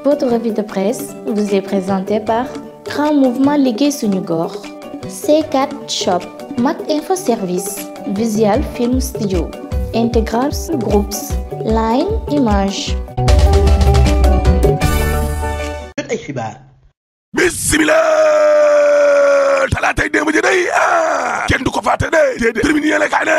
Votre revue de presse vous est présentée par Grand Mouvement Liggéey Suñu Gox, C4 Shop, Mac Info Service, Visual Film Studio, Integral Groups, Line Image. ay xibaar bismillah talaatay démb ji day kenn du ko fàtte de déedéet termine yéene kaay ne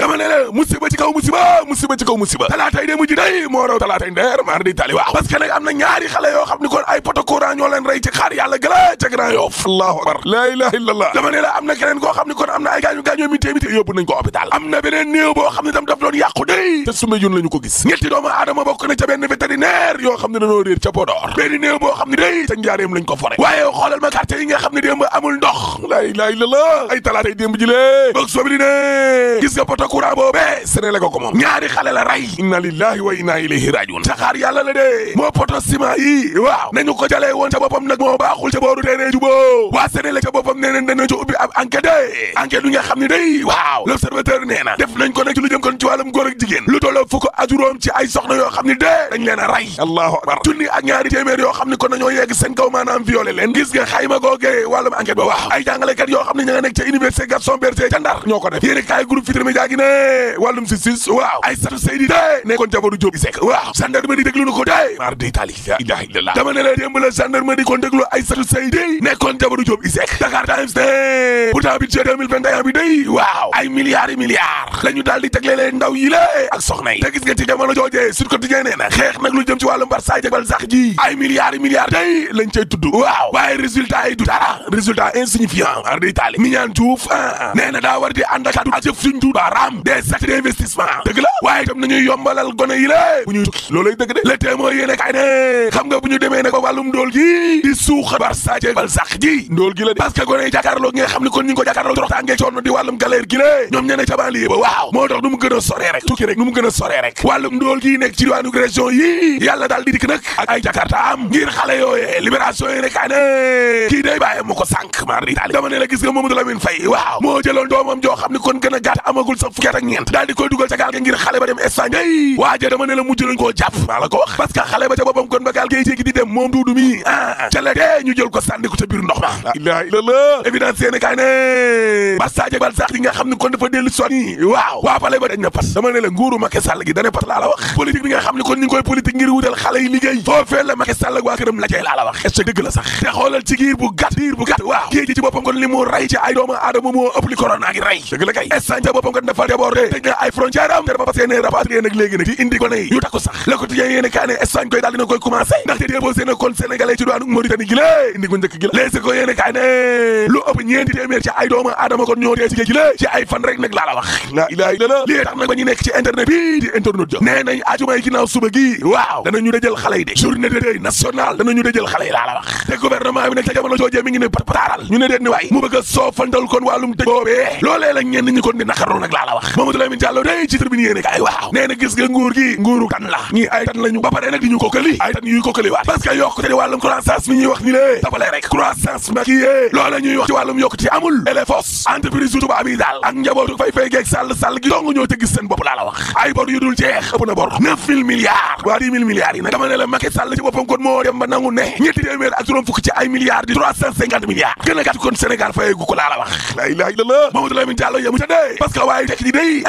dama ne la musiba ci kaw musiba talaatay démb ji day moo raw talaatay ndeer maar di tali waaw parce que nag am na ñaari xale yoo xam ni kon ay poto courant ñoo leen rey ci xaar yàlla gëla ca Grand Yoff allahu akbar la ilaha illallah dama ne la am na keneen koo xam ni kon am na ay gaañu mi téemité yóbbu nañ ko hôpital am na beneen néew boo xam ne tam daf doon yàqu day te suma jun la ñu ko gis ñetti doomu aadama bokk na ca benn vétérinaire yoo xam ne dañoo réer ca Podor benn néew boo xam ne day ca njaareem lañ ko fore waaye xoolal ma quartier yi nga xam ne démb amul ndox la ilaha illallah ay talaatay démb ji lee boog sobli ne gis nga poto courant boobee Senelec ko moom ñaari xale la rey inna lillahi wa inna ilayhi rajiun saxaar yàlla la de moo poto ciment yi waaw nañu ko jalee woon ca boppam nag moo baaxul ca booru teenee juboo waa Senelec ca boppam nee nañ danañ ci ubbi ab enquête enquête lu nga xam ne day waaw l'observateur nee na def nañ ko nag ci lu jëm kon ci wàllum góor ak jigéen lu tolloo fukk ak juróom ci ay soxna yoo xam ne dee dañ leen a rey allahu akbar junni ak ñaari téeméer yoo xam ne kon nañoo yegg seen kaw maanaam violé leen gis nga xayma googee wàllum enquête ba waaw ay jàngalekat yoo xam ne ña nga nekk ca université Gaston Berger ca Ndar ñoo ko def yéen kaay groupe Futurs Médias gi ne wàllum justice waaw Aïssatou Seydi dee nekkoon jabaru Diop Iseg waaw gendarmerie déglu na ko dee mar di tali la ilaha illallah dama ne la démb la gendarmerie kon déglu Aïssatou Seydi nekkoon jabaru Diop Iseg Dakar Times ne pourtant budget 2021 bi day waaw ay milliards yi milliards la ñu daal di tegle leen ndaw yi lée ak soxna yi te gis nga ci jamono joojee Sud Quotidien nee na xeex nag lu jëm ci wàllum Barça ak Balzac ji ay milliards yi milliards day lañ cay tudd waaw waaye résultat yi du dara résultat insignifiant ar di tali Mignane Diouf nee na daa war di ànd ak jëf suñ tu baaraam des actes d'investissement dëgg la waaye itam nañuy yombalal gone yi la bu ñuy tukki loolay dëgg de le témoin yéene kay ne xam nga bu ñu demee ne ko wàllum ndóol gi di suuxa Barça ak Balzac ji ndóol gi la de parce que gone yi jàkkaarloo gi nga xam ne kon ñu ngi ko jàkkaarloo toroxtaange coono di wàllum galère gi la ñoom ñene ca banlieue ba waaw moo tax nu mu gën a soree rek tukki rek nu mu gën a soree rek wàllum ndóol gi nekk ci diwaanu région yi yàlla daal di dikk nag ak ay jakarta am ngir xale yooyee libération yéene kay ne kii day bàyyi mu ko sànq mar di taali dama ne la gis nga Mamadou Lamine Faye waaw moo jëloon doomam joo xam ne kon gën a gàtt amagul sax fukki at ak ñeent daal di koy dugal ca gaal ga ngir xale ba dem Espagne ay waaje dama ne la mujj nañ koo jàpp maa la ko wax parce que xale ba ca boppam kon ba gaal gay jéegi di dem moom duudu mi ca la dee ñu jël ko sànni ko ca biir ndox ma la ilaha illallah évidence yéene kaay ne Barça ak Balzac yi nga xam ne kon dafa dellu sonni waaw waa pale ba dañ na pat dama ne la nguuru Macky Sall gi dane pat laa la wax politique bi nga xam ne kon ñu ngi koy politique ngir wutal xale yi liggéey foofee la Macky Sall ak waa këram lajee laa la wax est-ce que dëgg la sax te xoolal ci giir bu gàtt waaw géej gi ci boppam kon li mu rey ci ay doomu aadama moo ëpp li corona gi rey dëgg la kay Espagne ca boppam kon dafa débordé tëj na ay frontière am te dafa fas yéene rapatrié nag léegi nag di indi ko ne yu takku sax Le Quotidien yéene kaa ne Espagne koy daal dina koy commencé ndaxte déposé na kon sénégalais ci doonu Mauritanie gi la indi ko njëkk gi la Les Échos yéene kaa ne lu ëpp ñeenti téeméer ci ay doomu aadama kon ñoo dee ci géej gi la ci ay fan rek nag laa la wax la ilaha illallah lii tax nag ba ñu nekk ci internet bi di internet jo nee nañ ajuma yi ginnaaw suba gi waaw danañu dajal xale yi de journée de deuil national danañu dajal xale yi laa la wax te gouvernement bi nag ca jamono joojee mi ngi ne pataaral ñu ne déet ni waay mu bëgg a soofandal kon wàllum dëj boobee loolee la ñenn ñi kon di naqarlu nag laa la wax Mamadou Lamine Diallo day ci tribune yéene kaay waaw nee na gis nga nguur gi nguuru tan la ñii ay tan lañu ba pare nag di ñu kokkali ay tan yuy kokkali waat parce que yokkute di wàllum croissance mi ñuy wax ni lée tapale rek croissance maquillée loola ñuy wax ci wàllum yokkute amul élefos entreprise yu tubaab yi daal ak njabootu fay geeg sàll gi dong ñoo te gis seen bopp laa la wax ay bor yu dul jeex ëpp na bor 9000 milliards waa 10 000 milliards yi nag dama ne la Macky Sall ci boppam kon moo dem ba nangu ne ñetti téeméer ak juróom fukk ci ay milliards di 350 milliards gën a gàtt kon Sénégal fayeegu ko laa la wax la ilaha illallah Mamadou Lamine Diallo yamu ca dee parce que waaye tekk ji day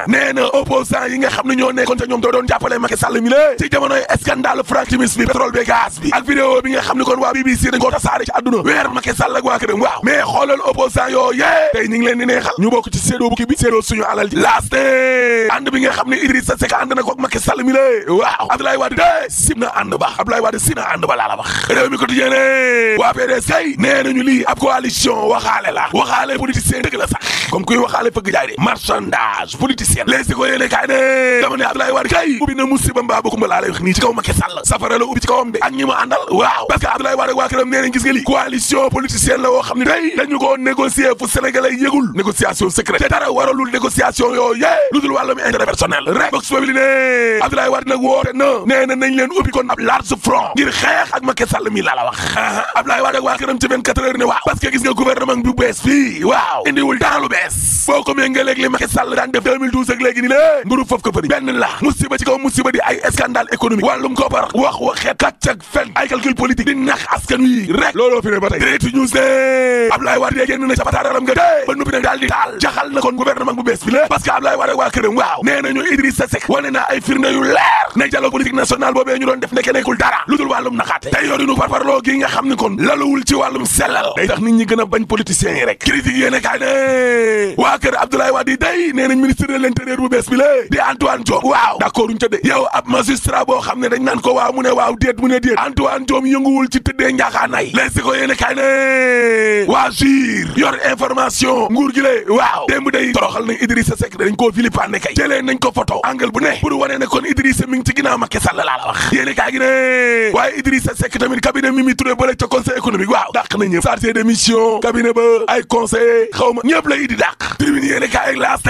nee na opposant yi nga xam ne ñoo nekkoon ca ñoom doo doon jàppale Macky Sall mi la ci jamonoy scandale Frank Timis bi pétrole bi gaz bi ak vidéo bi nga xam ne kon waa BBC dañ koo tasaare ci àdduna weer Macky Sall ak waa këram waaw mais xoolal opposant yoo yee tey ñu ngi leen di neexal ñu bokk ci séedoo bukki bi séedoo suñu alal ji laaste ànd bi nga xam ne Idrissa Seck ànd na ko ak Macky Sall mi la waaw Abdoulaye Wade de sib na ànd ba Abdoulaye Wade sib na ànd ba laa la wax réew mi quotidien ne waa PDS kay nee nañu lii ab coalition waxaale la waxaale politicien dëgg la sax comme kuy waxaale fëgg jaay de marchandage politicien les si ko yéene kaay ne dama ne Abdoulaye Wade kay ubbi na musiba mbaa bakumba laa lay wax nii ci kaw Macky Sall safara la ubbi ci kawam de ak ñi ma àndal waaw parce que Abdoulaye Wade waa këram nee nañ gis nga li coalition politicienne la woo xam ne tey dañu ko négocier fu sénégalais yëgul négociation secrète te dara waralul négociation yoo yee lu dul wàllum intérêt personnel rek box boobu li ne Abdoulaye Wade nag woote na nee na nañ leen ubbi kon ab large front ngir xeex ak Macky Sall mi laa la wax Abdoulaye Wade ak waa këram ci 24 heures ne waaw parce que gis nga gouvernement bu bees fii waaw indiwul dara lu bees bees boo ko méngaleeg li Macky Sall daan def 2012 ak léegi ni lée mburu foofu ko fëri benn la musiba ci kaw musiba di ay scandale économique wàllum koppar waxeet kàcc ak fen ay calcul politique di nax askan wi rek looloo fi ne ba tey Direct News ne Abdoulaye Wade génn na ca pataaralam nga dee ba noppi nag daal di taal jaxal na kon gouvernement bu bees bi la parce que Abdoulaye Wade waa këram waaw nee nañu Idrissa Seck wane na ay firnde yu leer ne dialogue politique national boobee ñu doon def nekke nekkul dara lu dul wàllum naxaate tey yorinu farfarloo gi nga xam ne kon laluwul ci wàllum sellal day tax nit ñi gën a bañ politiciens yi rek critique yéene kaay ne waa kër Abdoulaye Wade day nee nañ ministre de l'intérieur bu bees bi la di Antoine Diome waaw d'accord uñu tëddee yow ab magistrat boo xam ne dañ naan ko waaw mu ne waaw déet mu ne déet Antoine Diome yënguwul ci tëddee njaaxaanay les ko yéene kaay ne waa jur yor information nguur gi le waaw démb day toroxal nañ Idrissa Seck dañ koo vilipande kay jëlee nañ ko photo angle bu ne pour wane ne kon Idrissa mi ngi ci ginnaaw Macky Sall laa la wax yéene kaay gi ne waaye Idrissa Seck tamit cabinet Mimi Touré ba la ca conseil économique waaw dàq na ñëpp chargé de mission cabinet ba ay conseil xaw ma ñëpp la idi dàq tribune yéene kaay ak laas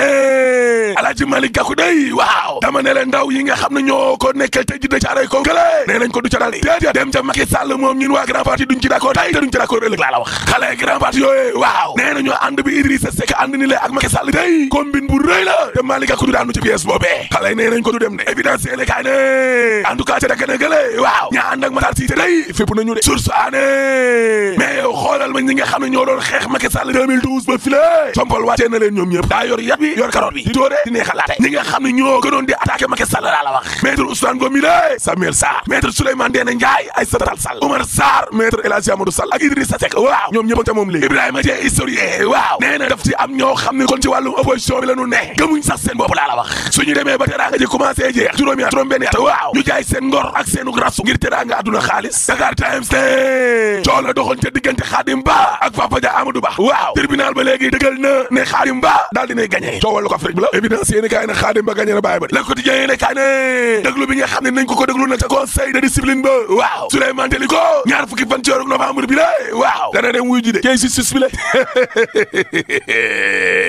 Alaaji Malick Gakou day waaw dama ne leen ndaw yi nga xam ne ñoo ko nekkee te jidda caaray ko gële nee nañ ko du ca dal déedéet dem ca Macky Sall moom ñun waa grand parti duñ ci d'accord tey te duñ ci d'accord ëllëg laa la wax xale grand parti yooyu waaw nee nañu ànd bi Idrissa Seck ànd ni le ak Macky Sall day combine bu rëy la te Malick Gakou du daanu ci pièce boobee xale yi nee nañ ko du dem de évidence yéene kaay ne en tout cas ca dëgg na gële waaw ñaa ànd ak Matar Cissé day fépp nañu de source ané mais yow xoolal ma ñi nga xam ne ñoo doon xeex Macky Sall 2012 ba file compal wàccee na leen ñoom ñëpp daa yor yat bi yor carotte bi di tóore di neexalaate ñi nga xam ne ñoo gënoon di attaqué Macky Sall laa la wax maître Ousmane Ngom mi lé Samuel Sarr maître Souleymane Ndéné Ndiaye Aïssata Tall Sall Oumar Sarr maître El Hadji Amadou Sall ak Idrissa Seck waaw ñoom ñëpp ca moom léegi Ibrahima Dieng historien waaw nee na daf ci am ñoo xam ne kon ci wàllum opposition bi la ñu ne gëmuñ sax seen bopp laa la wax suñu demee ba teraanga ji commencé jeex juróom-benn at waaw ñu jaay seen ngor ak seenu rasu ngir teraanga àdduna xaalis Dakar Times te coow la doxoon ca diggante Khadim Ba ak Papa Dia Amadou Ba waaw tribunal ba léegi dëggal na ne Khadim Ba daal dinay gagné coowal ko Afrique bi la évidence yéene kaay na Khadim Ba gagné na bàyyi ba Le Quotidien yéene kaay ne déglu bi nga xam ne nañ ko déglu na ca conseil de discipline ba waaw Souleymane Teliko ñaar fukki fan ci weeru novembre bi la waaw dana dem wuy ji de kay justice bi la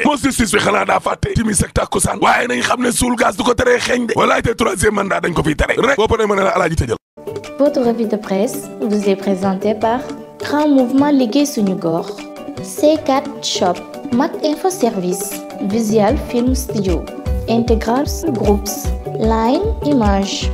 moo justice bi xanaa daa fàtte timis ak takkusaan waaye nañ xam ne suul gaz du ko teree xeeñ de walaay te troisième mandat dañ ko fiy tere rek boo paree mën a la alaaji tëjal. Votre revue de presse vous est présentée par Grand Mouvement Liggéey Suñu Gox, C4 Shop, Mac Info Service, Visual Film Studio, Integrals Groups, Line Image.